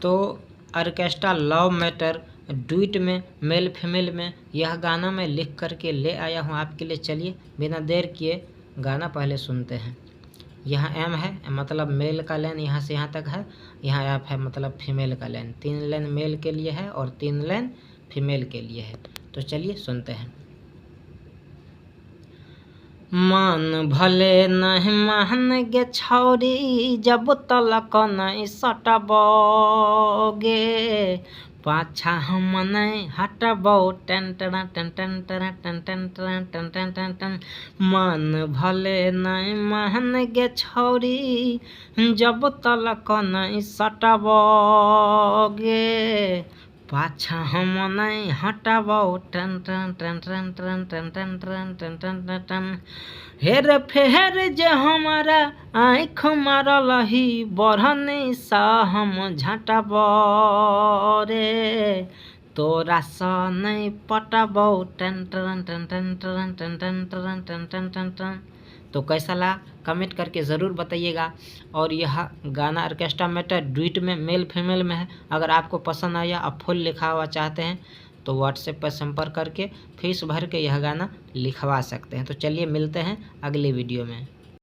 तो orchestra love matter do it में male female में यह गाना मैं लिख करके ले आया हूँ आपके लिए। चलिए बिना देर किए गाना पहले सुनते हैं। यहाँ एम है मतलब मेल का लाइन यहाँ से यहाँ तक है, यहाँ एफ है मतलब फीमेल का लाइन। 3 लाइन मेल के लिए है और 3 लाइन फीमेल के लिए है। तो चलिए सुनते हैं। मान भले नहीं मान गे छौरी जब तलक नहीं सटबोगे, पाछा हम नहीं हटबो टन टन टन टन टन टन टन टन टन टन टन टन। मान भले नहीं मान गे छौरी जब तलक नहीं सटबोगे, पाछा हम नहीं हटबो टन टन टन टन टन टन टन टन टन टन टन टन। हेर फेर जे हमारा आँख मारलही बढ़नी सा हम झटबो रे, तोरा सा नहीं पटबो टन टन टन टन टन टन टन टन टन टन टन टन। तो कैसा लगा कमेंट करके ज़रूर बताइएगा। और यह गाना ऑर्केस्ट्रा मैटर डुइट में मेल फीमेल में है। अगर आपको पसंद आया और फुल लिखा हुआ चाहते हैं तो व्हाट्सएप पर संपर्क करके फीस भर के यह गाना लिखवा सकते हैं। तो चलिए मिलते हैं अगले वीडियो में।